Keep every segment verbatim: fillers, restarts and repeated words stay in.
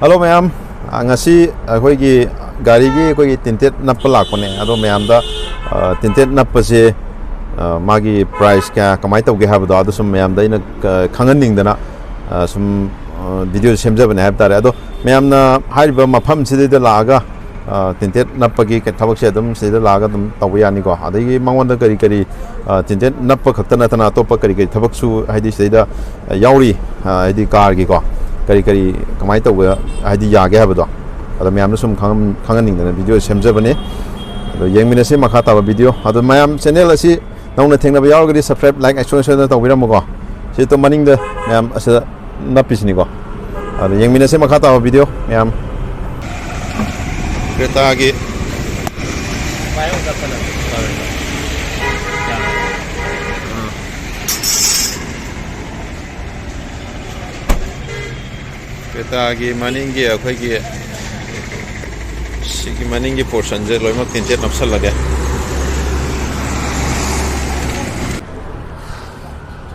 Hello ꯃꯌꯥꯝ, ꯑ, ꯉꯁꯤ ꯑꯩꯈꯣꯏꯒꯤ ꯒꯥꯔꯤꯒꯤ ꯑꯩꯈꯣꯏꯒꯤ ꯇꯤꯟꯇꯦꯠ ꯅꯞꯄ ꯂꯥꯛꯄꯅꯦ꯫ ꯑꯗꯣ ꯃꯌꯥꯝꯗ, ꯑ, ꯇꯤꯟꯇꯦꯠ ꯅꯞꯄꯁꯦ, ꯑ, ꯃꯥꯒꯤ ꯄ꯭ꯔꯥꯏꯁ ꯀꯌꯥ, ꯀꯃꯥꯏꯅ ꯇꯧꯒꯦ ꯍꯥꯏꯕꯗꯣ, ꯑꯗꯨ ꯁꯨꯝ ꯃꯌꯥꯝꯗ ꯑꯩꯅ, ꯑ, ꯈꯪꯍꯟꯅꯤꯡꯗꯅ, ꯑ, ꯁꯨꯝ, ꯑ, ꯚꯤꯗꯤꯑꯣ ꯁꯦꯝꯖꯕꯅꯦ ꯍꯥꯏꯕ ꯇꯥꯔꯦ꯫ ꯑꯗꯣ ꯃꯌꯥꯝꯅ ꯍꯥꯏꯔꯤꯕ ꯃꯐꯝꯁꯤꯗꯩꯗ ꯂꯥꯛꯑꯒ, ꯑ, ꯇꯤꯟꯇꯦꯠ ꯅꯞꯄꯒꯤ ꯀ-, ꯊꯕꯛꯁꯦ ꯑꯗꯨꯝ ꯁꯤꯗꯩꯗ ꯂꯥꯛꯑꯒ ꯑꯗꯨꯝ ꯇꯧꯕ ꯌꯥꯅꯤꯀꯣ꯫ ꯑꯗꯒꯤ ꯃꯉꯣꯟꯗ ꯀꯔꯤ ꯀꯔꯤ, ꯑ, ꯇꯤꯟꯇꯦꯠ ꯅꯞꯄ ꯈꯛꯇ ꯅꯠꯇꯅ ꯑꯇꯣꯞꯄ ꯀꯔꯤ ꯀꯔꯤ ꯊꯕꯛꯁꯨ, ꯍꯥꯏꯗꯤ, ꯁꯤꯗꯩꯗ, ꯑ, ꯌꯥꯎꯔꯤ, ꯑ, ꯍꯥꯏꯗꯤ, ꯀꯥꯔꯒꯤꯀꯣ, ꯀꯔꯤ ꯀꯔꯤ, ꯀꯃꯥꯏꯅ ꯇꯧꯕ, ꯍꯥꯏꯗꯤ, ꯌꯥꯒꯦ ꯍꯥꯏꯕꯗꯣ, ꯑꯗꯣ ꯃꯌꯥꯝꯅ ꯁꯨꯝ ꯈꯪꯍꯟ-, ꯈꯪꯍꯟꯅꯤꯡꯗꯅ ꯚꯤꯗꯤꯑꯣ ꯁꯦꯝꯖꯕꯅꯦ꯫ ꯑꯗꯣ ꯌꯦꯡꯃꯤꯟꯅꯁꯤ ꯃꯈꯥ ꯇꯥꯕ ꯚꯤꯗꯤꯑꯣ꯫ ꯑꯗꯣ ꯃꯌꯥꯝ, ꯆꯦꯅꯦꯜ ꯑꯁꯤ ꯅꯧꯅ ꯊꯦꯡꯅꯕ ꯌꯥꯎꯔꯒꯗꯤ subscribe, like ꯁꯣꯏꯗꯅ ꯁꯣꯏꯗꯅ ꯇꯧꯕꯤꯔꯝꯃꯨꯀꯣ꯫ ꯁꯤ ꯇꯣ ꯃꯅꯤꯡꯗ ꯃꯌꯥꯝ ꯑꯁꯤꯗ ꯅꯞꯄꯤꯁꯤꯅꯤꯀꯣ꯫ ꯑꯗꯣ ꯌꯦꯡꯃꯤꯟꯅꯁꯦ ꯃꯈꯥ ꯇꯥꯕ ꯚꯤꯗꯤꯑꯣ ꯃꯌꯥꯝ꯫ ꯀ꯭ꯔꯦꯇꯥꯒꯤ ꯀ꯭ꯔꯦꯇꯥꯒꯤ ꯃꯅꯤꯡꯒꯤ ꯑꯩꯈꯣꯏꯒꯤ ꯁꯤꯒꯤ ꯃꯅꯤꯡꯒꯤ ꯄꯣꯔꯁꯟꯁꯦ ꯂꯣꯏꯅꯃꯛ ꯇꯤꯟꯇꯦꯠ ꯅꯞꯁꯜꯂꯒꯦ꯫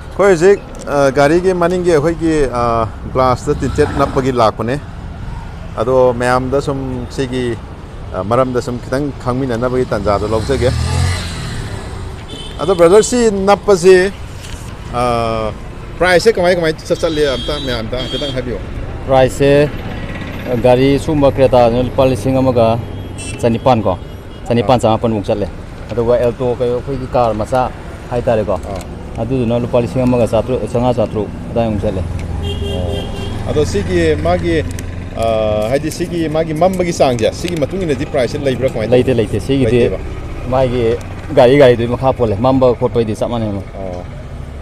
ꯑꯩꯈꯣꯏ ꯍꯧꯖꯤꯛ, ꯑ, ꯒꯥꯔꯤꯒꯤ ꯃꯅꯤꯡꯒꯤ ꯑꯩꯈꯣꯏꯒꯤ, ꯑ, ꯒ꯭ꯂꯥꯁꯇ ꯇꯤꯟꯇꯦꯠ ꯅꯞꯄꯒꯤ ꯂꯥꯛꯄꯅꯦ꯫ ꯑꯗꯣ ꯃꯌꯥꯝꯗ ꯁꯨꯝ ꯁꯤꯒꯤ, ꯑ, ꯃꯔꯝꯗ ꯁꯨꯝ ꯈꯤꯇꯪ ꯈꯪꯃꯤꯟꯅꯅꯕꯒꯤ ꯇꯥꯟꯖꯥꯗꯣ ꯂꯧꯖꯒꯦ꯫ ꯑꯗꯣ ꯕ꯭ꯔꯗꯔ, ꯁꯤ ꯅꯞꯄꯁꯤ, ꯑ, ꯄ꯭ꯔꯥꯏꯁꯁꯦ ꯀꯃꯥꯏ ꯀꯃꯥꯏ ꯆꯠ-, ꯆꯠꯂꯤ? ꯑꯝꯇ ꯃꯌꯥꯝꯗ ꯍꯥꯏꯐꯦꯠꯇꯪ ꯍꯥꯏꯕꯤꯌꯣ꯫ ꯄ꯭ꯔꯥꯏꯁꯁꯦ, ꯑ, ꯒꯥꯔꯤ ꯁꯨꯝꯕ ꯀ꯭ꯔꯦꯇꯥꯗꯨꯅ ꯂꯨꯄꯥ ꯂꯤꯁꯤꯡ ꯑꯃꯒ ꯆꯅꯤꯄꯥꯟ ꯀꯣ, ꯆꯅꯤꯄꯥꯟ, ꯑꯥ꯫ ꯆꯃꯥꯄꯟꯃꯨꯛ ꯆꯠꯂꯦ꯫ ꯑꯗꯨꯒ ꯑꯦꯜꯇꯣ, ꯀꯩ, ꯑꯩꯈꯣꯏꯒꯤ ꯀꯥꯔ ꯃꯆꯥ ꯍꯥꯏꯇꯥꯔꯦꯀꯣ, ꯑꯥ꯫ ꯑꯗꯨꯗꯨꯅ ꯂꯨꯄꯥ ꯂꯤꯁꯤꯡ ꯑꯃꯒ ꯆꯥꯇ꯭ꯔꯨꯛ, ꯆꯥꯝꯃꯉꯥ, ꯆꯥꯇ꯭ꯔꯨꯛ ꯑꯗꯥꯏꯃꯨꯛ ꯆꯠꯂꯦ꯫ ꯑꯣ꯫ ꯑꯗꯣ ꯁꯤꯒꯤ ꯃꯥꯒꯤ, ꯑ, ꯍꯥꯏꯗꯤ ꯁꯤꯒꯤ ꯃꯥꯒꯤ ꯃꯝꯕꯒꯤ ꯆꯥꯡꯁꯦ, ꯁꯤꯒꯤ ꯃꯇꯨꯡ ꯏꯟꯅꯗꯤ ꯄ꯭ꯔꯥꯏꯁꯁꯦ ꯂꯩꯕ꯭ꯔꯥ, ꯀꯃꯥꯏꯅ ꯂꯩꯇꯦ, ꯇꯧꯒꯦ? ꯂꯩꯇꯦ꯫ ꯁꯤꯒꯤꯗꯤ ꯂꯩꯇꯦꯕ? ꯃꯥꯒꯤ ꯒꯥꯔꯤ ꯒꯥꯔꯤꯗꯨꯒꯤ ꯃꯈꯥ ꯄꯣꯜꯂꯦ꯫ ꯃꯝꯕ ꯈꯣꯠꯄꯒꯤꯗꯤ ꯆꯞ ꯃꯥꯟꯅꯩ꯫ ꯑꯣ꯫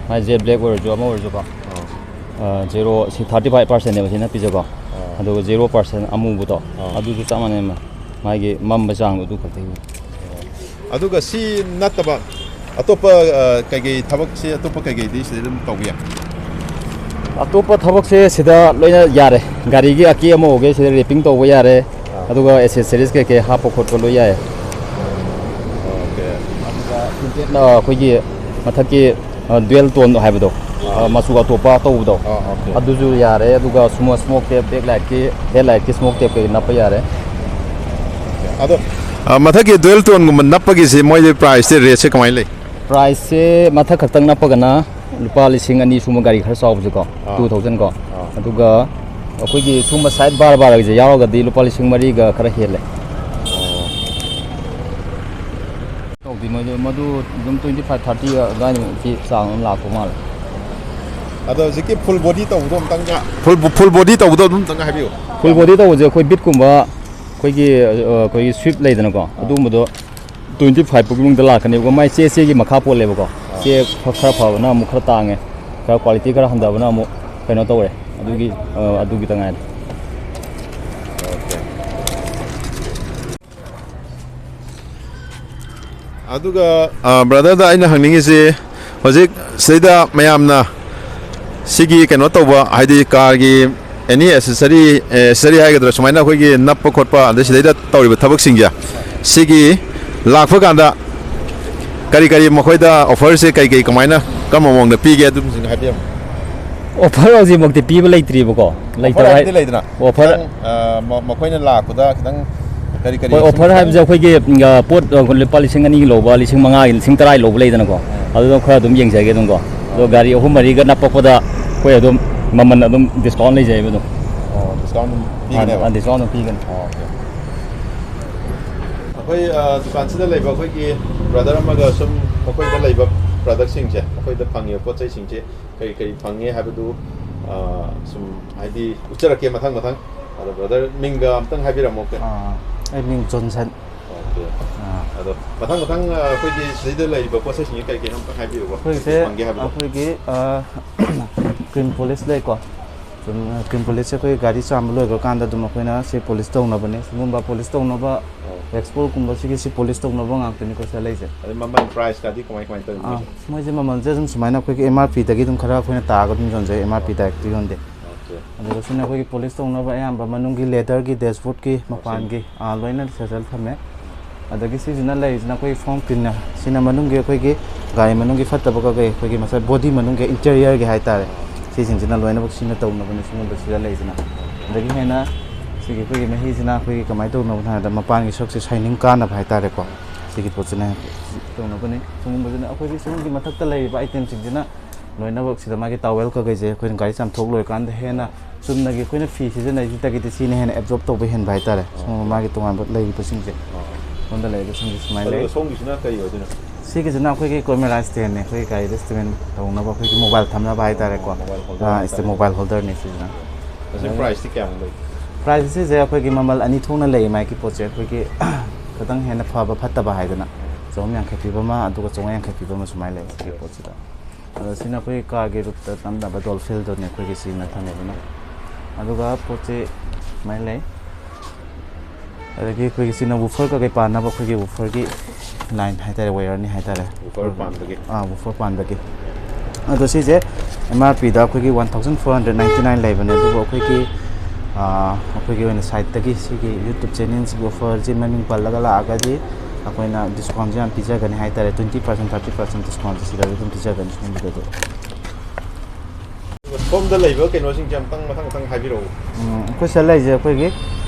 ꯃꯥꯏ ꯖꯦꯠ ꯕ꯭ꯂꯦꯛ ꯑꯣꯏꯔꯁꯨ, ꯑꯃ ꯑꯣꯏꯔꯁꯨꯀꯣ꯫ ꯑꯣ꯫ ꯑ, ꯖꯦꯔꯣ, ꯁꯤ thirty five percent ꯅꯦꯕ ꯁꯤꯅ ꯄꯤꯖꯀꯣ꯫ ꯑꯣ꯫ ꯑꯗꯨꯒ zero percent ꯑꯃꯨꯕꯗꯣ, ꯑꯣ꯫ ꯑꯗꯨꯁꯨ ꯆꯞ ꯃꯥꯟꯅꯩ꯫ ꯃꯥꯒꯤ ꯃꯝꯕ ꯆꯥꯡꯗꯣ ꯑꯗꯨ ꯈꯛꯇꯒꯤ꯫ ꯑꯗꯨꯒ ꯁꯤ ꯅꯠꯇꯕ ꯑꯇꯣꯞꯄ, ꯑ, ꯀꯩꯀꯩ ꯊꯕꯛꯁꯤ, ꯑꯇꯣꯞꯄ ꯀꯩꯀꯩꯗꯤ ꯁꯤꯗ ꯑꯗꯨꯝ ꯇꯧꯕ ꯌꯥꯏ? ꯑꯇꯣꯞꯄ ꯊꯕꯛꯁꯦ ꯁꯤꯗ ꯂꯣꯏꯅ ꯌꯥꯔꯦ꯫ ꯒꯥꯔꯤꯒꯤ ꯑꯀꯦ ꯑꯃꯧꯒꯦ ꯁꯤꯗ ꯔꯦꯄꯤꯡ ꯇꯧꯕ ꯌꯥꯔꯦ꯫ ꯑꯥ꯫ ꯑꯗꯨꯒ ꯑꯦꯁꯦꯁꯔꯤꯁ ꯀꯩꯀꯩ ꯍꯥꯞꯄ ꯈꯣꯠꯄ ꯂꯣꯏ ꯌꯥꯏ꯫ ꯑꯣꯀꯦ꯫ ꯑꯗꯨꯒ ꯇꯤꯟꯇꯦꯠꯅ ꯑꯩꯈꯣꯏꯒꯤ ꯃꯊꯛꯀꯤ, ꯑ, dual tone ꯍꯥꯏꯕꯗꯣ, ꯑ, ꯃꯆꯨ ꯑꯇꯣꯞꯄ ꯇꯧꯕꯗꯣ, ꯑꯥ, ꯑꯣꯀꯦ꯫ ꯑꯗꯨꯁꯨ ꯌꯥꯔꯦ꯫ ꯑꯗꯨꯒ ꯁ꯭ꯃꯣ-, ꯁ꯭ꯃꯣꯛ ꯇꯦꯞ, ꯕꯦꯛ ꯂꯥꯏꯠꯀꯤ, ꯍꯦꯗ ꯂꯥꯏꯠꯀꯤ ꯁ꯭ꯃꯣꯛ ꯇꯦꯞ ꯀꯩ ꯅꯞꯄ ꯌꯥꯔꯦ꯫ ꯑꯗꯣ, ꯑ, ꯃꯊꯛꯀꯤ ꯗꯨꯋꯦꯜ ꯇꯣꯟꯒꯨꯝꯕ ꯅꯞꯄꯒꯤꯁꯦ ꯃꯣꯏꯗꯤ ꯄ꯭ꯔꯥꯏꯁꯁꯦ, ꯔꯦꯠꯁꯦ ꯀꯃꯥꯏꯅ ꯂꯩ? ꯄ꯭ꯔꯥꯏꯁꯁꯦ ꯃꯊꯛ ꯈꯛꯇꯪ ꯅꯞꯄꯒꯅ ꯂꯨꯄꯥ ꯂꯤꯁꯤꯡ ꯑꯅꯤ ꯁꯨꯝꯕ, ꯒꯥꯔꯤ ꯈꯔ ꯆꯥꯎꯕꯁꯦꯀꯣ, ꯑꯥ꯫ Two thousand ꯀꯣ꯫ ꯑꯥ꯫ ꯑꯗꯨꯒ ꯑꯩꯈꯣꯏꯒꯤ ꯁꯨꯝꯕ ꯁꯥꯏꯠ ꯕꯥꯔ ꯕꯥꯔꯒꯤꯁꯦ ꯌꯥꯎꯔꯒꯗꯤ ꯂꯨꯄꯥ ꯂꯤꯁꯤꯡ ꯃꯔꯤꯒ ꯈꯔ ꯍꯦꯜꯂꯦ꯫ ꯑꯣ꯫ ꯇꯧꯗꯦ, ꯃꯗꯨ, ꯃꯗꯨ ꯑꯗꯨꯝ twenty five, thirty ꯑꯗꯨꯋꯥꯏꯃꯨꯛꯀꯤ ꯆꯥꯡ ꯑꯃ ꯂꯥꯛꯄ ꯃꯥꯜꯂꯦ꯫ ꯑꯗꯣ ꯍꯧꯖꯤꯛꯀꯤ ꯐꯨꯜ ꯕꯣꯗꯤ ꯇꯧꯕꯗꯣ ꯑꯝꯇꯪꯒ, ꯐꯨꯜ, ꯐꯨꯜ ꯕꯣꯗꯤ ꯇꯧꯕꯗꯣ ꯑꯗꯨꯝ ꯑꯝꯇꯪꯒ ꯍꯥꯏꯕꯤꯌꯨ꯫ ꯐꯨꯜ ꯕꯣꯗꯤ ꯇꯧꯕꯁꯦ ꯑꯩꯈꯣꯏ ꯕꯤꯠꯀꯨꯝꯕ, ꯑꯩꯈꯣꯏꯒꯤ, ꯑ, ꯑꯩꯈꯣꯏꯒꯤ ꯁ꯭ꯋꯤꯐ ꯂꯩꯗꯅꯀꯣ, ꯑꯥ꯫ ꯑꯗꯨꯒꯨꯝꯕꯗꯣ twenty five ꯐꯥꯎꯒꯤ ꯃꯅꯨꯡꯗ ꯂꯥꯛꯀꯅꯦꯕꯀꯣ꯫ ꯃꯥꯏ ꯆꯦ, ꯆꯦꯒꯤ ꯃꯈꯥ ꯄꯣꯜꯂꯦꯕꯀꯣ꯫ ꯑꯥ꯫ ꯆꯦ ꯈ-, ꯈꯔ ꯐꯕꯅ ꯑꯃꯨꯛ ꯈꯔ ꯇꯥꯡꯉꯦ, ꯈꯔ ꯀ꯭ꯋꯥꯂꯤꯇꯤ ꯈꯔ ꯍꯟꯊꯕꯅ ꯑꯃꯨꯛ ꯀꯩꯅꯣ ꯇꯧꯔꯦ꯫ ꯑꯗꯨꯒꯤ, ꯑ, ꯑꯗꯨꯒꯤꯇ ꯉꯥꯏꯔꯦ꯫ ꯑꯣꯀꯦ꯫ ꯑꯗꯨꯒ, ꯑ, ꯕ꯭ꯔꯗꯔꯗ ꯑꯩꯅ ꯍꯪꯅꯤꯡꯉꯤꯁꯤ, ꯍꯧꯖꯤꯛ ꯁꯤꯗꯩꯗ ꯃꯌꯥꯝꯅ ꯁꯤꯒꯤ ꯀꯩꯅꯣ ꯇꯧꯕ, ꯍꯥꯏꯗꯤ ꯀꯥꯔꯒꯤ ꯑꯦꯅꯤ ꯑꯦꯁꯦꯁꯔꯤ, ꯑꯦꯁꯦꯁꯔꯤ ꯍꯥꯏꯒꯗ꯭ꯔꯥ, ꯁꯨꯃꯥꯏꯅ ꯑꯩꯈꯣꯏꯒꯤ ꯅꯞꯄ ꯈꯣꯠꯄ, ꯑꯗꯩ ꯁꯤꯗꯩꯗ ꯇꯧꯔꯤꯕ ꯊꯕꯛꯁꯤꯡꯁꯦ, ꯁꯤꯒꯤ ꯂꯥꯛꯄ ꯀꯥꯟꯗ ꯀꯔꯤ ꯀꯔꯤ ꯃꯈꯣꯏꯗ ꯑꯣꯐꯔꯁꯦ ꯀꯩ ꯀꯩ ꯀꯃꯥꯏꯅ, ꯀꯔꯝꯕ ꯃꯑꯣꯡꯗ ꯄꯤꯒꯦ, ꯑꯗꯨꯝꯁꯤꯡ ꯍꯥꯏꯕꯤꯔꯝꯃꯨ꯫ ꯑꯣꯐꯔ ꯍꯧꯖꯤꯛꯃꯛꯇꯤ ꯄꯤꯕ ꯂꯩꯇ꯭ꯔꯤꯕꯀꯣ꯫ ꯑꯣꯐꯔ ꯂꯩꯇꯕ ꯍꯥꯏ-, ꯍꯥꯏꯕꯗꯤ ꯂꯩꯗꯅ, ꯑꯣꯐꯔ ꯈꯤꯇꯪ, ꯑ, ꯃ-, ꯃꯈꯣꯏꯅ ꯂꯥꯛꯄꯗ ꯈꯤꯇꯪ ꯀꯔꯤ ꯀꯔꯤ ꯍꯣꯏ, ꯁꯨꯝ ꯑꯣꯐꯔ ꯈꯤꯇꯪ ꯍꯥꯏꯕꯁꯦ ꯑꯩꯈꯣꯏꯒꯤ, ꯑ, ꯄꯣꯠ, ꯑ, ꯂꯨꯄꯥ ꯂꯤꯁꯤꯡ ꯑꯅꯤꯒꯤ ꯂꯧꯕ, ꯂꯤꯁꯤꯡ ꯃꯉꯥꯒꯤ, ꯂꯤꯁꯤꯡ ꯇꯔꯥꯒꯤ ꯂꯧꯕ ꯂꯩꯗꯅꯀꯣ꯫ ꯎꯝ꯫ ꯑꯗꯨꯗ ꯈꯔ ꯑꯗꯨꯝ ꯌꯦꯡꯖꯒꯦ ꯑꯗꯨꯝꯀꯣ꯫ ꯑꯗꯣ ꯒꯥꯔꯤ ꯑꯍꯨꯝ ꯃꯔꯤꯒ ꯅꯞꯄꯛꯄꯗ ꯑꯩꯈꯣꯏ ꯑꯗꯨꯝ ꯃꯃꯜ ꯑꯗꯨꯝ ꯗꯤꯁꯀꯥꯎꯟ ꯂꯩꯖꯩꯕ ꯑꯗꯨꯝ꯫ ꯑꯣ, ꯗꯤꯁꯀꯥꯎꯟ ꯑꯗꯨꯝ ꯄꯤꯒꯅꯦꯕ? ꯑ, ꯗꯤꯁꯀꯥꯎꯟ ꯑꯗꯨꯝ ꯄꯤꯒꯅꯤ꯫ ꯑꯣ, ꯑꯣꯀꯦ꯫ ꯑꯩꯈꯣꯏ, ꯑ, ꯗꯨꯀꯥꯟꯁꯤꯗ ꯂꯩꯕ ꯑꯩꯈꯣꯏꯒꯤ ꯕ꯭ꯔꯗꯔ ꯑꯃꯒ ꯁꯨꯝ ꯃꯈꯣꯏꯗ ꯂꯩꯕ ꯄ꯭ꯔꯗꯛꯁꯤꯡꯁꯦ, ꯃꯈꯣꯏꯗ ꯐꯪꯉꯤꯕ ꯄꯣꯠ ꯆꯩꯁꯤꯡꯁꯦ ꯀꯔꯤ ꯀꯔꯤ ꯐꯪꯉꯦ ꯍꯥꯏꯕꯗꯨ, ꯑ, ꯁꯨꯝ ꯍꯥꯏꯗꯤ ꯎꯠꯆꯔꯛꯀꯦ ꯃꯊꯪ ꯃꯊꯪ꯫ ꯑꯗꯣ ꯕ꯭ꯔꯗꯔ ꯃꯤꯡꯒ ꯑꯝꯇꯪ ꯍꯥꯏꯕꯤꯔꯝꯃꯣ꯫ ꯑꯣꯀꯦ꯫ ꯑꯥ, ꯑꯩ ꯃꯤꯡ ꯖꯣꯟꯁꯟ꯫ ꯑꯣꯀꯦ꯫ ꯑꯥ꯫ ꯑꯗꯣ ꯃꯊꯪ ꯃꯊꯪ, ꯑ, ꯑꯩꯈꯣꯏꯒꯤ ꯁꯤꯗꯩꯗ ꯂꯩꯔꯤꯕ ꯄꯣꯠ ꯆꯩꯁꯤꯡꯁꯦ ꯀꯔꯤ ꯀꯔꯤꯅꯣ ꯑꯝꯇꯪ ꯍꯥꯏꯕꯤꯌꯨꯕ꯫ ꯑꯩꯈꯣꯏꯁꯦ, ꯀꯔꯤ ꯐꯪꯒꯦ ꯍꯥꯏꯕꯗꯣ? ꯑꯩꯈꯣꯏꯒꯤ, ꯑ, ꯀ꯭ꯔꯤꯝ ꯄꯣꯂꯤꯁ ꯂꯩꯀꯣ꯫ ꯁꯨꯝ, ꯑ, ꯀ꯭ꯔꯤꯝ ꯄꯣꯂꯤꯁꯁꯦ ꯑꯩꯈꯣꯏ ꯒꯥꯔꯤ ꯆꯥꯝꯕ ꯂꯣꯏꯈ꯭ꯔꯀꯥꯟꯗ ꯑꯗꯨꯝ ꯑꯩꯈꯣꯏꯅ ꯁꯤ ꯄꯣꯂꯤꯁ ꯇꯧꯅꯕꯅꯦ꯫ ꯁꯤꯒꯨꯝꯕ ꯄꯣꯂꯤꯁ ꯇꯧꯅꯕ ꯑꯣ꯫ ꯋꯦꯛꯁ ꯕꯣꯜꯒꯨꯝꯕ ꯁꯤꯒꯤ ꯁꯤ ꯄꯣꯂꯤꯁ ꯇꯧꯅꯕ ꯉꯥꯛꯇꯅꯤꯀꯣ ꯁꯤꯗ ꯂꯩꯁꯦ꯫ ꯑꯗꯩ ꯃꯃꯜ, ꯄ꯭ꯔꯥꯏꯁꯀꯗꯤ ꯀꯃꯥꯏ ꯀꯃꯥꯏꯅ ꯇꯧꯔꯤ ꯑꯥ, ꯃꯣꯏꯁꯦ? ꯃꯣꯏꯁꯦ ꯃꯃꯜꯁꯦ ꯑꯗꯨꯝ ꯁꯨꯃꯥꯏꯅ ꯑꯩꯈꯣꯏꯒꯤ M R P ꯗꯒꯤ ꯑꯗꯨꯝ ꯈꯔ ꯑꯩꯈꯣꯏꯅ ꯇꯥꯔꯒ ꯑꯗꯨꯝ ꯌꯣꯟꯖꯩ, M R P ꯑꯣ꯫ ꯗꯥꯏꯔꯦꯛꯇꯤ ꯌꯣꯟꯗꯦ꯫ ꯑꯣꯀꯦ꯫ ꯑꯗꯨꯒ ꯁꯤꯅ ꯑꯩꯈꯣꯏꯒꯤ ꯄꯣꯂꯤꯁ ꯇꯧꯅꯕ ꯑꯌꯥꯝꯕ ꯃꯅꯨꯡꯒꯤ ꯂꯦꯗꯔꯒꯤ ꯗꯦꯁꯕꯣꯔꯗꯀꯤ ꯃꯄꯥꯟꯒꯤ, ꯑꯥ, ꯂꯣꯏꯅ ꯁꯦꯇꯜ ꯊꯝꯃꯦ꯫ ꯑꯗꯒꯤ ꯁꯤꯁꯤꯅ ꯂꯩꯔꯤꯁꯤꯅ ꯑꯩꯈꯣꯏꯒꯤ ꯐꯣꯝ ꯀ꯭ꯂꯤꯅꯔ꯫ ꯁꯤꯅ ꯃꯅꯨꯡꯒꯤ ꯑꯩꯈꯣꯏꯒꯤ ꯒꯥꯔꯤ ꯃꯅꯨꯡꯒꯤ ꯐꯠꯇꯕ ꯀꯩꯀꯩ, ꯑꯩꯈꯣꯏꯒꯤ ꯃꯁꯥ ꯕꯣꯗꯤ ꯃꯅꯨꯡꯒꯤ ꯏꯟꯇꯤꯔꯤꯌꯔꯒꯤ ꯍꯥꯏꯇꯥꯔꯦ, ꯁꯤꯁꯤꯡꯁꯤꯅ ꯂꯣꯏꯅꯃꯛ ꯁꯤꯅ ꯇꯧꯅꯕꯅꯤ꯫ ꯁꯤꯒꯨꯝꯕ ꯁꯤꯗ ꯂꯩꯁꯤꯅ, ꯑꯗꯒꯤ ꯍꯦꯟꯅ ꯁꯤꯒꯤ ꯑꯩꯈꯣꯏꯒꯤ ꯃꯍꯤꯁꯤꯅ ꯑꯩꯈꯣꯏꯒꯤ ꯀꯃꯥꯏꯅ ꯇꯧꯅꯕꯅꯣ ꯍꯥꯏꯕꯗ, ꯃꯄꯥꯟꯒꯤ ꯁꯔꯨꯛꯁꯦ ꯁꯥꯏꯅꯤꯡ ꯀꯥꯅꯕ ꯍꯥꯏꯇꯥꯔꯦꯀꯣ, ꯁꯤꯒꯤ ꯄꯣꯠꯁꯤꯅ ꯇꯧꯅꯕꯅꯤ꯫ ꯁꯤꯒꯨꯝꯕꯁꯤꯅ ꯑꯩꯈꯣꯏꯒꯤ ꯁꯤꯒꯨꯝꯕꯒꯤ ꯃꯊꯛꯇ ꯂꯩꯔꯤꯕ ꯑꯥꯏꯇꯦꯝꯁꯤꯡꯁꯤꯅ ꯂꯣꯏꯅꯃꯛ ꯁꯤꯗ ꯃꯥꯒꯤ ꯇꯥꯋꯦꯜ ꯀꯩꯀꯩꯁꯦ ꯑꯩꯈꯣꯏꯅ ꯒꯥꯔꯤ ꯆꯥꯝꯊꯣꯛ ꯂꯣꯏꯔꯀꯥꯟꯗ ꯍꯦꯟꯅ ꯆꯨꯝꯅꯒꯤ ꯑꯩꯈꯣꯏꯅ ꯐꯤ ꯁꯤꯖꯤꯟꯅꯩꯁꯤꯗꯒꯤꯗꯤ ꯁꯤꯅ ꯍꯦꯟꯅ ꯑꯦꯕꯖꯣꯔꯕ ꯇꯧꯕ ꯍꯦꯟꯕ ꯍꯥꯏꯇꯥꯔꯦ꯫ ꯁꯤꯒꯨꯝꯕ ꯃꯥꯒꯤ ꯇꯣꯉꯥꯟꯕ ꯂꯩꯔꯤꯕꯁꯤꯡꯁꯦ, ꯁꯣꯝꯗ ꯂꯩꯔꯤꯕꯁꯤꯡꯁꯦ ꯁꯨꯃꯥꯏꯅ ꯂꯩ꯫ ꯑꯗꯨꯒ ꯁꯣꯝꯒꯤꯁꯤꯅ ꯀꯔꯤ ꯑꯣꯏꯗꯣꯏꯅꯣ? ꯁꯤꯒꯤꯁꯤꯅ ꯑꯩꯈꯣꯏꯒꯤ ꯀꯦꯃꯦꯔꯥ ꯁ꯭ꯇꯦꯟꯅꯦ, ꯑꯩꯈꯣꯏꯒꯤ ꯒꯥꯔꯤꯗ ꯁ꯭ꯇꯦꯟ ꯇꯧꯅꯕ ꯑꯩꯈꯣꯏꯒꯤ ꯃꯣꯕꯥꯏꯜ ꯊꯝꯅꯕ ꯍꯥꯏꯇꯥꯔꯦꯀꯣ꯫ ꯃꯣꯕꯥꯏꯜ ꯍꯣꯜꯗꯔ ꯍꯥꯏꯇꯥꯔꯦ꯫ ꯃꯣꯕꯥꯏꯜ ꯍꯣꯜꯗꯔꯅꯦ ꯁꯤꯁꯤꯅ꯫ ꯃꯁꯤ ꯄ꯭ꯔꯥꯏꯁꯇꯤ ꯀꯌꯥꯃꯨꯛ ꯂꯩ? ꯄ꯭ꯔꯥꯏꯁꯁꯤꯁꯦ ꯑꯩꯈꯣꯏꯒꯤ ꯃꯃꯜ ꯑꯅꯤ ꯊꯣꯛꯅ ꯂꯩ ꯃꯥꯒꯤ ꯄꯣꯠꯁꯦ꯫ ꯑꯩꯈꯣꯏꯒꯤ ꯈꯤꯇꯪ ꯍꯦꯟꯅ ꯐꯕ ꯐꯠꯇꯕ ꯍꯥꯏꯗꯅ ꯆꯍꯨꯝ ꯌꯥꯡꯈꯩ ꯄꯤꯕ ꯑꯃ, ꯑꯗꯨꯒ ꯆꯥꯝꯃꯉꯥ ꯌꯥꯡꯈꯩ ꯄꯤꯕ ꯑꯃ ꯁꯨꯃꯥꯏꯅ ꯂꯩ ꯁꯤꯒꯤ ꯄꯣꯠꯁꯤꯗ꯫ ꯑꯗꯣ ꯁꯤꯅ ꯑꯩꯈꯣꯏꯒꯤ ꯀꯥꯔꯒꯤ ꯔꯨꯞꯇ ꯅꯝꯅꯕ ꯗꯣꯜꯐꯤꯜꯗꯨꯅꯦ ꯑꯩꯈꯣꯏꯒꯤ ꯁꯤꯅ ꯊꯝꯃꯤꯗꯨꯅ꯫ ꯑꯗꯨꯒ ꯄꯣꯠꯁꯤ ꯁꯨꯃꯥꯏꯅ ꯂꯩ꯫ ꯑꯗꯒꯤ ꯑꯩꯈꯣꯏꯒꯤ ꯁꯤꯅ ꯋꯨꯐꯔ ꯀꯩꯀꯩ ꯄꯥꯟꯅꯕ ꯑꯩꯈꯣꯏꯒꯤ ꯋꯨꯐꯔꯒꯤ ꯂꯥꯏꯟ ꯍꯥꯏꯇꯥꯔꯦ, ꯋꯥꯌꯔꯅꯤ ꯍꯥꯏꯇꯥꯔꯦ꯫ ꯋꯨꯐꯔ ꯄꯥꯟꯕꯒꯤ? ꯑꯥ, ꯋꯨꯐꯔ ꯄꯥꯟꯕꯒꯤ꯫ ꯑꯗꯣ ꯁꯤꯁꯦ ꯑꯦꯝ ꯑꯥꯔ ꯄꯤꯗ ꯑꯩꯈꯣꯏꯒꯤ one thousand four hundred ninety nine ꯂꯩꯕꯅꯦ, ꯑꯗꯨꯕꯨ ꯑꯩꯈꯣꯏꯒꯤ, ꯑꯥ, ꯑꯩꯈꯣꯏꯒꯤ ꯑꯣꯏꯅ ꯁꯥꯏꯠꯇꯒꯤ ꯁꯤꯒꯤ ꯌꯨꯇ꯭ꯌꯨꯕ ꯆꯦꯅꯦꯜꯁꯤꯒꯤ ꯑꯣꯐꯔꯁꯤ ꯃꯃꯤꯡ ꯄꯜꯂꯒ ꯂꯥꯛꯑꯒꯗꯤ ꯑꯩꯈꯣꯏꯅ ꯗꯤꯁꯀꯥꯎꯟꯁꯦ ꯌꯥꯝ ꯄꯤꯖꯒꯅꯤ ꯍꯥꯏꯇꯥꯔꯦ, ꯇ꯭ꯋꯦꯟꯇꯤ ꯄꯥꯔꯁꯦꯟ, ꯊꯥꯔꯇꯤ ꯄꯥꯔꯁꯦꯟ ꯗꯤꯁꯀꯥꯎꯟꯁꯦ ꯁꯤꯗ ꯑꯗꯨꯝ ꯄꯤꯖꯒꯅꯤ ꯁꯣꯝꯒꯤꯗꯗꯤ꯫ ꯁꯣꯝꯗ ꯂꯩꯕ ꯀꯩꯅꯣꯁꯤꯡꯁꯦ ꯑꯝꯇꯪ ꯃꯊꯪ ꯃꯊꯪ ꯍꯥꯏꯕꯤꯔꯛꯎ꯫ ꯎꯝ, ꯑꯩꯈꯣꯏ ꯁꯤꯗ ꯂꯩꯔꯤꯁꯦ ꯑꯩꯈꯣꯏꯒꯤ,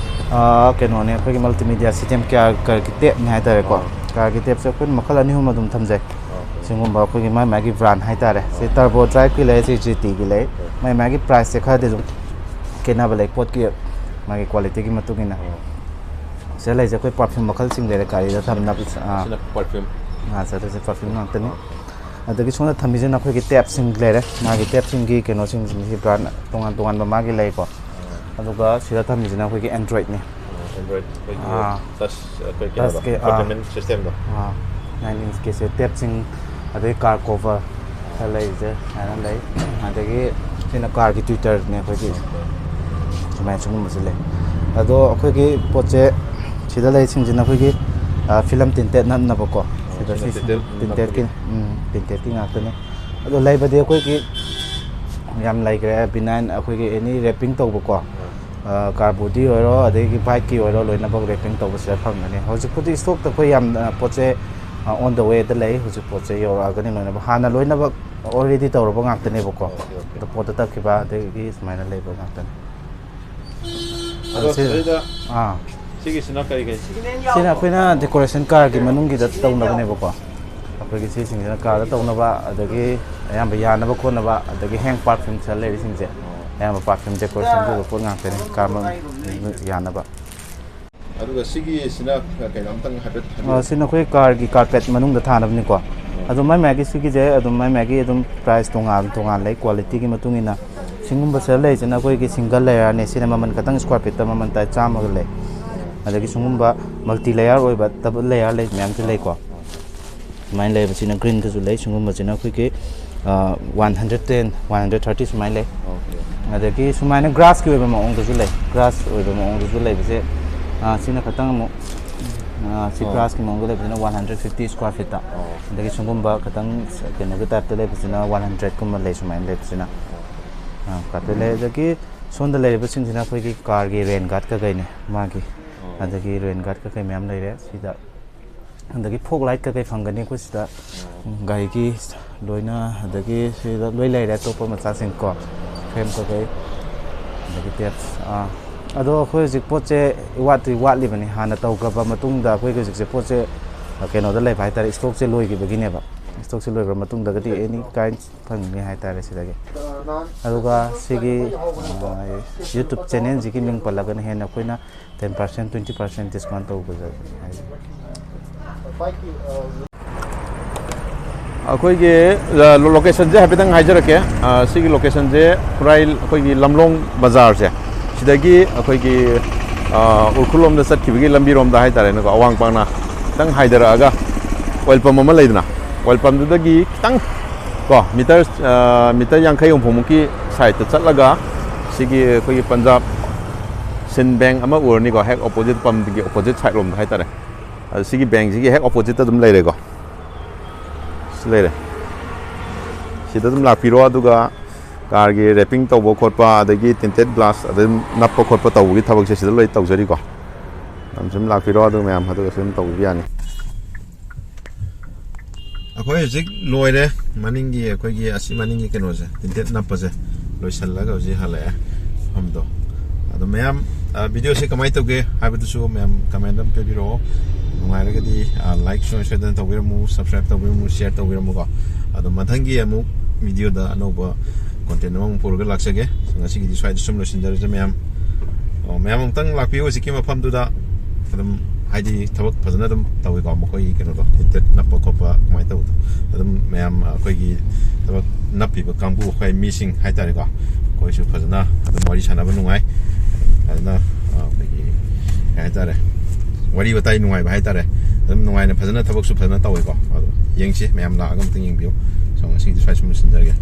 ꯑꯥ, ꯀꯩꯅꯣꯅꯦ, ꯑꯩꯈꯣꯏꯒꯤ ꯃꯜꯇꯤꯃꯤꯗꯤꯌꯥ ꯁꯤꯁꯇꯦꯝ, ꯀꯤꯌꯥꯔ ꯀꯤꯌꯥꯔꯒꯤ ꯇꯦꯞꯅꯦ ꯍꯥꯏꯇꯥꯔꯦꯀꯣ꯫ ꯑꯥ꯫ ꯀꯤꯌꯥꯔꯒꯤ ꯇꯦꯞꯁꯦ ꯑꯩꯈꯣꯏꯅ ꯃꯈꯜ ꯑꯅꯤ ꯑꯍꯨꯝ ꯑꯗꯨꯝ ꯊꯝꯖꯩ꯫ ꯑꯥ꯫ ꯁꯤꯒꯨꯝꯕ ꯑꯩꯈꯣꯏꯒꯤ ꯃꯥꯏ ꯃꯥꯒꯤ ꯕ꯭ꯔꯥꯟ ꯍꯥꯏꯇꯥꯔꯦ꯫ ꯁꯤ ꯇꯔꯕꯣ ꯗ꯭ꯔꯥꯏꯚꯀꯤ ꯂꯩ, ꯁꯤ ꯖꯤ ꯇꯤꯒꯤ ꯂꯩ꯫ ꯃꯥꯏ ꯃꯥꯒꯤ ꯄ꯭ꯔꯥꯏꯁꯁꯦ ꯈꯔꯗꯤ ꯑꯗꯨꯝ ꯈꯦꯠꯅꯕ ꯂꯩ, ꯄꯣꯠꯀꯤ ꯃꯥꯒꯤ ꯀ꯭ꯋꯥꯂꯤꯇꯤꯒꯤ ꯃꯇꯨꯡ ꯏꯟꯅ꯫ ꯑꯥ꯫ ꯁꯤꯗ ꯂꯩꯔꯤꯁꯦ ꯑꯩꯈꯣꯏ ꯄꯔꯐ꯭ꯌꯨꯝ ꯃꯈꯜꯁꯤꯡ ꯂꯩꯔꯦ ꯒꯥꯔꯤꯗ ꯊꯝꯅꯕ꯫ ꯑꯥ꯫ ꯁꯤꯅ ꯄꯔꯐ꯭ꯌꯨꯝ꯫ ꯑꯥ, ꯁꯤꯗ ꯂꯩꯔꯤꯁꯦ ꯄꯔꯐ꯭ꯌꯨꯝ ꯉꯥꯛꯇꯅꯤ꯫ ꯑꯗꯒꯤ ꯁꯣꯝꯗ ꯊꯝꯃꯤꯁꯤꯅ ꯑꯩꯈꯣꯏꯒꯤ ꯇꯦꯞꯁꯤꯡ ꯂꯩꯔꯦ꯫ ꯃꯥꯒꯤ ꯇꯦꯞꯁꯤꯡꯒꯤ ꯀꯩꯅꯣꯁꯤꯡꯁꯤ ꯕ꯭ꯔꯥꯟ ꯇꯣꯉꯥꯟ ꯇꯣꯉꯥꯟꯕ ꯃꯥꯒꯤ ꯂꯩꯀꯣ꯫ ꯑꯗꯨꯒ ꯁꯤꯗ ꯊꯝꯃꯤꯁꯤꯅ ꯑꯩꯈꯣꯏꯒꯤ ꯑꯦꯟꯗ꯭ꯔꯣꯏꯗꯅꯤ꯫ ꯑꯦꯟꯗ꯭ꯔꯣꯏꯗ ꯑꯩꯈꯣꯏꯒꯤ ꯑꯥ꯫ ꯇꯁ ꯑꯩꯈꯣꯏ ꯀꯩꯅꯣꯗꯣ, ꯇꯁꯀꯤ, ꯑꯥ꯫ ꯏꯟꯐꯣꯇꯦꯟꯃꯦꯟ ꯁꯤꯁꯇꯦꯝꯗꯣ꯫ ꯑꯥ, ꯅꯥꯏꯟ ꯏꯟꯆꯀꯤꯁꯦ ꯇꯦꯞꯁꯤꯡ, ꯑꯗꯩ ꯀꯥꯔ ꯀꯣꯚꯔ ꯈꯔ ꯂꯩꯔꯤꯁꯦ ꯁꯨꯃꯥꯏꯅ ꯂꯩ꯫ ꯑꯗꯒꯤ ꯁꯤꯅ ꯀꯥꯔꯒꯤ ꯇ꯭ꯌꯨꯇꯔꯅꯦ ꯑꯩꯈꯣꯏꯒꯤ꯫ ꯁꯨꯃꯥꯏꯅ ꯁꯤꯒꯨꯝꯕꯁꯦ ꯂꯩ꯫ ꯑꯗꯣ ꯑꯩꯈꯣꯏꯒꯤ ꯄꯣꯠꯁꯦ ꯁꯤꯗ ꯂꯩꯔꯤꯁꯤꯡꯁꯤꯅ ꯑꯩꯈꯣꯏꯒꯤ, ꯑ, ꯐꯤꯂꯝ ꯇꯤꯟꯇꯦꯠ ꯅꯞꯅꯕꯀꯣ꯫ ꯁꯤꯗ ꯁꯤꯅ ꯁꯤꯁꯤꯅ ꯇꯤꯟꯇꯦꯠ ꯇꯤꯟꯇꯦꯠꯀꯤ, ꯅꯞꯄꯒꯤ꯫ ꯎꯝ, ꯇꯤꯟꯇꯦꯠꯀꯤ ꯉꯥꯛꯇꯅꯤ꯫ ꯑꯗꯣ ꯂꯩꯕꯗꯤ ꯑꯩꯈꯣꯏꯒꯤ ꯌꯥꯝ ꯂꯩꯈ꯭ꯔꯦ꯫ ꯕꯤꯅꯥꯏꯟ ꯑꯩꯈꯣꯏꯒꯤ ꯑꯦꯅꯤ ꯔꯦꯄꯤꯡ ꯇꯧꯕꯀꯣ꯫ ꯑ, ꯀꯥꯔ ꯕꯣꯗꯤ ꯑꯣꯏꯔꯣ, ꯑꯗꯒꯤ ꯕꯥꯏꯛꯀꯤ ꯑꯣꯏꯔꯣ, ꯂꯣꯏꯅꯃꯛ ꯔꯦꯄꯤꯡ ꯇꯧꯕꯁꯤꯗ ꯐꯪꯒꯅꯤ꯫ ꯍꯧꯖꯤꯛꯄꯨꯗꯤ ꯏꯁꯇꯣꯛꯇ ꯑꯩꯈꯣꯏ ꯌꯥꯝꯅ ꯄꯣꯠꯁꯦ ꯑꯣꯟ ꯗ ꯋꯦꯗ ꯂꯩ꯫ ꯍꯧꯖꯤꯛ ꯄꯣꯠꯁꯦ ꯌꯧꯔꯛꯑꯒꯅꯤ ꯂꯣꯏꯅꯃꯛ꯫ ꯍꯥꯟꯅ ꯂꯣꯏꯅꯃꯛ ꯑꯣꯜꯔꯦꯗꯤ ꯇꯧꯔꯕ ꯉꯥꯛꯇꯅꯦꯕꯀꯣ꯫ Okay, okay. ꯑꯗꯣ ꯄꯣꯠꯇ ꯇꯛꯈꯤꯕ ꯑꯗꯒꯤ ꯁꯨꯃꯥꯏꯅ ꯂꯩꯕ ꯉꯥꯛꯇꯅꯤ꯫ ꯑꯗꯣ ꯑꯁꯤ ꯁꯤꯗꯩꯗ ꯑꯥ꯫ ꯁꯤꯒꯤꯁꯤꯅ ꯀꯔꯤ ꯀꯔꯤ? ꯁꯤꯅ ꯑꯩꯈꯣꯏꯅ ꯗꯦꯀꯣꯔꯦꯁꯟ ꯀꯥꯔꯒꯤ ꯃꯅꯨꯡꯒꯤꯗ ꯇꯧꯅꯕꯅꯦꯕꯀꯣ꯫ ꯑꯩꯈꯣꯏꯒꯤ ꯁꯤꯁꯤꯡꯁꯤꯅ ꯀꯥꯔꯗ ꯇꯧꯅꯕ, ꯑꯗꯒꯤ ꯑꯌꯥꯝꯕ ꯌꯥꯅꯕ ꯈꯣꯠꯅꯕ, ꯑꯗꯒꯤ ꯍꯦꯡ ꯄꯥꯔꯐ꯭ꯌꯨꯝ ꯁꯤꯗ ꯂꯩꯔꯤꯁꯤꯡꯁꯦ ꯑꯌꯥꯝꯕ ꯄꯥꯔꯐ꯭ꯌꯨꯝ ꯗꯦꯀꯣꯔꯦꯁꯟꯒꯤ ꯑꯣꯏꯕ ꯄꯣꯠ ꯉꯥꯛꯇꯅꯤ, ꯀꯥꯔ ꯃꯅꯨꯡ ꯌꯥꯅꯕ꯫ ꯑꯗꯨꯒ ꯁꯤꯒꯤꯁꯤꯅ ꯀꯩꯅꯣ ꯑꯝꯇꯪ ꯍꯥꯏꯐꯦꯠ ꯑ, ꯍꯥꯏꯕꯤꯌꯨ꯫ ꯁꯤꯅ ꯑꯩꯈꯣꯏ ꯀꯥꯔꯒꯤ ꯀꯥꯔꯄꯦꯠ ꯃꯅꯨꯡꯗ ꯊꯥꯅꯕꯅꯤꯀꯣ꯫ ꯑꯗꯨ ꯃꯥꯏ ꯃꯥꯏꯒꯤ ꯁꯤꯒꯤꯁꯦ ꯑꯗꯨꯝ ꯃꯥꯏ ꯃꯥꯏꯒꯤ ꯑꯗꯨꯝ ꯄ꯭ꯔꯥꯏꯁ ꯇꯣꯉꯥꯟ ꯇꯣꯉꯥꯟ ꯂꯩ, ꯀ꯭ꯋꯥꯂꯤꯇꯤꯒꯤ ꯃꯇꯨꯡ ꯏꯟꯅ꯫ ꯁꯤꯒꯨꯝꯕ ꯁꯤꯗ ꯂꯩꯔꯤꯁꯤꯅ ꯑꯩꯈꯣꯏꯒꯤ ꯁꯤꯡꯒꯜ ꯂꯦꯌꯔꯅꯦ꯫ ꯁꯤꯅ ꯃꯃꯜ ꯈꯛꯇꯪ ꯁ꯭ꯀ꯭ꯋꯥꯔ ꯐꯤꯠꯇ ꯃꯃꯜ ꯇꯥꯏ ꯆꯥꯝꯃꯒ ꯂꯩ꯫ ꯑꯗꯒꯤ ꯁꯤꯒꯨꯝꯕ ꯃꯜꯇꯤ ꯂꯦꯌꯔ ꯑꯣꯏꯕ ꯗꯕꯜ ꯂꯦꯌꯔ ꯂꯩ ꯃꯌꯥꯝꯁꯨ ꯂꯩꯀꯣ꯫ ꯁꯨꯃꯥꯏꯅ ꯂꯩꯕꯁꯤꯅ ꯒ꯭ꯔꯤꯟꯗꯁꯨ ꯂꯩ꯫ ꯁꯤꯒꯨꯝꯕꯁꯤꯅ ꯑꯩꯈꯣꯏꯒꯤ, ꯑ, one hundred ten, one hundred thirty ꯁꯨꯃꯥꯏꯅ ꯂꯩ꯫ ꯑꯣꯀꯦ꯫ ꯑꯗꯒꯤ ꯁꯨꯃꯥꯏꯅ ꯒ꯭ꯔꯥꯁꯀꯤ ꯑꯣꯏꯕ ꯃꯑꯣꯡꯗꯁꯨ ꯂꯩ꯫ ꯒ꯭ꯔꯥꯁ ꯑꯣꯏꯕ ꯃꯑꯣꯡꯗꯁꯨ ꯂꯩꯕꯁꯦ, ꯑ, ꯁꯤꯅ ꯈꯇꯪ ꯑꯃꯨꯛ, ꯑ, ꯁꯤ ꯑꯣ꯫ ꯒ꯭ꯔꯥꯁꯀꯤ ꯃꯑꯣꯡꯗ ꯂꯩꯕꯁꯤꯅ ꯋꯥꯟ ꯍꯟꯗ꯭ꯔꯦꯠ ꯐꯤꯐꯇꯤ ꯁ꯭ꯀ꯭ꯋꯥꯔ ꯐꯤꯠꯇ꯫ ꯑꯣ꯫ ꯑꯗꯒꯤ ꯁꯤꯒꯨꯝꯕ ꯈꯇꯪ ꯀꯩꯅꯣꯒꯤ ꯇꯥꯏꯞꯇ ꯂꯩꯕꯁꯤꯅ ꯋꯥꯟ ꯍꯟꯗ꯭ꯔꯦꯠꯀꯨꯝꯕ ꯂꯩ, ꯁꯨꯃꯥꯏꯅ ꯂꯩꯕꯁꯤꯅ꯫ ꯑ, ꯀꯥꯔꯄꯦꯠ ꯂꯩ꯫ ꯑꯗꯒꯤ ꯁꯣꯝꯗ ꯂꯩꯔꯤꯕꯁꯤꯡꯁꯤꯅ ꯑꯩꯈꯣꯏꯒꯤ ꯀꯥꯔꯒꯤ ꯔꯦꯟ ꯒꯥꯔꯗ ꯀꯩꯀꯩꯅꯦ ꯃꯥꯒꯤ꯫ ꯑꯣ꯫ ꯑꯗꯒꯤ ꯔꯦꯟ ꯒꯥꯔꯗ ꯀꯩꯀꯩ ꯃꯌꯥꯝ ꯂꯩꯔꯦ ꯁꯤꯗ꯫ ꯑꯗꯒꯤ ꯐꯣꯛ ꯂꯥꯏꯠ ꯀꯩꯀꯩ ꯐꯪꯒꯅꯤ ꯑꯩꯈꯣꯏ ꯁꯤꯗ꯫ ꯒꯥꯔꯤꯒꯤ ꯂꯣꯏꯅ, ꯑꯗꯒꯤ ꯁꯤꯗ ꯂꯣꯏ ꯂꯩꯔꯦ ꯑꯇꯣꯞꯄ ꯃꯆꯥꯁꯤꯡ ꯀꯣ, ꯐ꯭ꯔꯦꯝ ꯀꯩꯀꯩ, ꯑꯗꯒꯤ ꯇꯦꯞꯁ꯫ ꯑꯥ, ꯑꯗꯣ ꯑꯩꯈꯣꯏ ꯍꯧꯖꯤꯛ ꯄꯣꯠꯁꯦ ꯋꯥꯠꯇꯤ ꯋꯥꯠꯂꯤꯕꯅꯤ꯫ ꯍꯥꯟꯅ ꯇꯧꯈ꯭ꯔꯕ ꯃꯇꯨꯡꯗ ꯑꯩꯈꯣꯏꯒꯤ ꯍꯧꯖꯤꯛꯁꯦ ꯄꯣꯠꯁꯦ ꯀꯩꯅꯣꯗ ꯂꯩꯕ ꯍꯥꯏꯇꯥꯔꯦ, ꯏꯁꯇꯣꯛꯁꯦ ꯂꯣꯏꯈꯤꯕꯒꯤꯅꯦꯕ꯫ ꯏꯁꯇꯣꯛꯁꯦ ꯂꯣꯏꯈ꯭ꯔ ꯃꯇꯨꯡꯗꯒꯗꯤ ꯑꯦꯅꯤ ꯀꯥꯏꯟ ꯐꯪꯒꯅꯤ ꯍꯥꯏꯇꯥꯔꯦ ꯁꯤꯗꯒꯤ꯫ ꯑꯗꯨꯒ ꯁꯤꯒꯤ, ꯑ, ꯌꯨꯇ꯭ꯌꯨꯕ ꯆꯦꯅꯦꯜꯁꯤꯒꯤ ꯃꯤꯡ ꯄꯜꯂꯒꯅ ꯍꯦꯟꯅ ꯑꯩꯈꯣꯏꯅ ten percent, twenty percent discount ꯇꯧꯒꯗꯕꯅꯤ ꯍꯥꯏꯁꯦ꯫ ꯑꯩꯈꯣꯏꯒꯤ, ꯑ, ꯂꯣ-, ꯂꯣꯀꯦꯁꯟꯁꯦ ꯍꯥꯏꯐꯦꯠꯇꯪ ꯍꯥꯏꯖꯔꯛꯀꯦ꯫ ꯑ, ꯁꯤꯒꯤ ꯂꯣꯀꯦꯁꯟꯁꯦ ꯈꯨꯔꯥꯏ, ꯑꯩꯈꯣꯏꯒꯤ ꯂꯝꯂꯣꯡ ꯕꯖꯥꯔꯁꯦ, ꯁꯤꯗꯒꯤ ꯑꯩꯈꯣꯏꯒꯤ, ꯑ, ꯎꯈ꯭ꯔꯨꯜ ꯂꯣꯝꯗ ꯆꯠꯈꯤꯕꯒꯤ ꯂꯝꯕꯤꯔꯣꯝꯗ ꯍꯥꯏꯇꯥꯔꯦꯅꯦꯀꯣ, ꯑꯋꯥꯡ ꯄꯥꯡꯅ ꯈꯤꯇꯪ ꯍꯥꯏꯊꯔꯛꯑꯒ ꯑꯣꯏꯜ ꯄꯝ ꯑꯃ ꯂꯩꯗꯅ, ꯑꯣꯏꯜ ꯄꯝꯗꯨꯗꯒꯤ ꯈꯤꯇꯪ ꯀꯣ, ꯃꯤꯇꯔ, ꯑ, ꯃꯤꯇꯔ ꯌꯥꯡꯈꯩ ꯍꯨꯝꯐꯨꯃꯨꯛꯀꯤ ꯁꯥꯏꯠꯇ ꯆꯠꯂꯒ ꯁꯤꯒꯤ ꯑꯩꯈꯣꯏꯒꯤ ꯄꯟꯖꯥꯕ ꯁꯤꯟ ꯕꯦꯡ ꯑꯃ ꯎꯔꯅꯤꯀꯣ, ꯍꯦꯛ ꯑꯣꯄꯣꯖꯤꯠ ꯄꯝꯒꯤ ꯑꯣꯄꯣꯖꯤꯠ ꯁꯥꯏꯠ ꯂꯣꯝꯗ ꯍꯥꯏꯇꯥꯔꯦ꯫ ꯑꯗꯨ ꯁꯤꯒꯤ ꯕꯦꯡꯁꯤꯒꯤ ꯍꯦꯛ ꯑꯣꯄꯣꯖꯤꯠꯇ ꯑꯗꯨꯝ ꯂꯩꯔꯦꯀꯣ꯫ ꯁꯤ ꯂꯩꯔꯦ꯫ ꯁꯤꯗ ꯑꯗꯨꯝ ꯂꯥꯛꯄꯤꯔꯣ, ꯑꯗꯨꯒ ꯀꯥꯔꯒꯤ ꯔꯦꯄꯤꯡ ꯇꯧꯕ ꯈꯣꯠꯄ, ꯑꯗꯒꯤ ꯇꯤꯟꯇꯦꯠ ꯒ꯭ꯂꯥꯁ ꯑꯗꯨꯝ ꯅꯞꯄ ꯈꯣꯠꯄ ꯇꯧꯕꯒꯤ ꯊꯕꯛꯁꯦ ꯁꯤꯗ ꯂꯣꯏ ꯇꯧꯖꯔꯤꯀꯣ꯫ ꯑꯗꯨꯝ ꯁꯨꯝ ꯂꯥꯛꯄꯤꯔꯣ, ꯑꯗꯨꯒ ꯃꯌꯥꯝ ꯑꯗꯨꯒ ꯁꯨꯝ ꯇꯧꯕꯤꯕ ꯌꯥꯅꯤ꯫ ꯑꯩꯈꯣꯏ ꯍꯧꯖꯤꯛ ꯂꯣꯏꯔꯦ꯫ ꯃꯅꯤꯡꯒꯤ, ꯑꯩꯈꯣꯏꯒꯤ ꯑꯁꯤ ꯃꯅꯤꯡꯒꯤ ꯀꯩꯅꯣꯁꯦ, ꯇꯤꯟꯇꯦꯠ ꯅꯞꯄꯁꯦ ꯂꯣꯏꯁꯤꯜꯂꯒ ꯍꯧꯖꯤꯛ ꯍꯜꯂꯛꯑꯦ ꯃꯐꯝꯗꯣ꯫ ꯑꯗꯣ ꯃꯌꯥꯝ, ꯑ, ꯚꯤꯗꯤꯑꯣꯁꯦ ꯀꯃꯥꯏꯅ ꯇꯧꯒꯦ ꯍꯥꯏꯕꯗꯨꯁꯨ ꯃꯌꯥꯝ ꯀꯃꯦꯟ ꯑꯗꯨꯝ ꯄꯤꯕꯤꯔꯛꯑꯣ꯫ ꯅꯨꯡꯉꯥꯏꯔꯒꯗꯤ, ꯑ, ꯂꯥꯏꯛ ꯁꯣꯏ-, ꯁꯣꯏꯗꯅ ꯇꯧꯕꯤꯔꯝꯃꯨ, ꯁꯕꯁꯀ꯭ꯔꯥꯏꯕ ꯇꯧꯕꯤꯔꯝꯃꯨ, ꯁꯤꯌꯔ ꯇꯧꯕꯤꯔꯝꯃꯨꯀꯣ꯫ ꯑꯗꯣ ꯃꯊꯪꯒꯤ ꯑꯃꯨꯛ ꯚꯤꯗꯤꯑꯣꯗ ꯑꯅꯧꯕ ꯀꯣꯟꯇꯦꯟ ꯑꯃꯃꯨꯛ ꯄꯨꯔꯒ ꯂꯥꯛꯆꯒꯦ꯫ ꯉꯁꯤꯒꯤꯗꯤ ꯁ꯭ꯋꯥꯏꯗ ꯁꯨꯝ ꯂꯣꯏꯁꯤꯟꯖꯔꯁꯦ ꯃꯌꯥꯝ꯫ ꯑꯣ, ꯃꯌꯥꯝ ꯑꯃꯨꯛꯇꯪ ꯂꯥꯛꯄꯤꯌꯨ ꯍꯧꯖꯤꯛꯀꯤ ꯃꯐꯝꯗꯨꯗ꯫ ꯑꯗꯨꯝ ꯍꯥꯏꯗꯤ ꯊꯕꯛ ꯐꯖꯅ ꯑꯗꯨꯝ ꯇꯧꯋꯤꯀꯣ, ꯃꯈꯣꯏꯒꯤ ꯀꯩꯅꯣꯗꯣ, ꯇꯤꯟꯇꯦꯠ ꯅꯞꯄ ꯈꯣꯠꯄ ꯀꯃꯥꯏꯅ ꯇꯧꯕꯗꯣ꯫ ꯑꯗꯨꯝ ꯃꯌꯥꯝ ꯑꯩꯈꯣꯏꯒꯤ ꯊꯕꯛ ꯅꯞꯄꯤꯕ ꯀꯥꯡꯕꯨ, ꯑꯩꯈꯣꯏ ꯃꯤꯁꯤꯡ ꯍꯥꯏꯇꯥꯔꯦꯀꯣ, ꯑꯩꯈꯣꯏꯁꯨ ꯐꯖꯅ ꯑꯗꯨꯝ ꯋꯥꯔꯤ ꯁꯥꯟꯅꯕ ꯅꯨꯡꯉꯥꯏ꯫ ꯐꯖꯅ, ꯑ, ꯑꯩꯈꯣꯏꯒꯤ ꯀꯩ ꯍꯥꯏꯇꯥꯔꯦ, ꯋꯥꯔꯤ ꯋꯥꯇꯥꯏ ꯅꯨꯡꯉꯥꯏꯕ ꯍꯥꯏꯇꯥꯔꯦ꯫ ꯑꯗꯨꯝ ꯅꯨꯡꯉꯥꯏꯅ ꯐꯖꯅ ꯊꯕꯛꯁꯨ ꯐꯖꯅ ꯇꯧꯋꯦꯀꯣ꯫ ꯑꯗꯣ ꯌꯦꯡꯁꯤ, ꯃꯌꯥꯝ ꯂꯥꯛꯑꯒ ꯑꯝꯇꯪ ꯌꯦꯡꯕꯤꯌꯨ꯫ So ꯉꯁꯤꯒꯤꯗꯤ ꯁ꯭ꯋꯥꯏ ꯁꯨꯝ ꯂꯣꯏꯁꯤꯟꯖꯔꯒꯦ꯫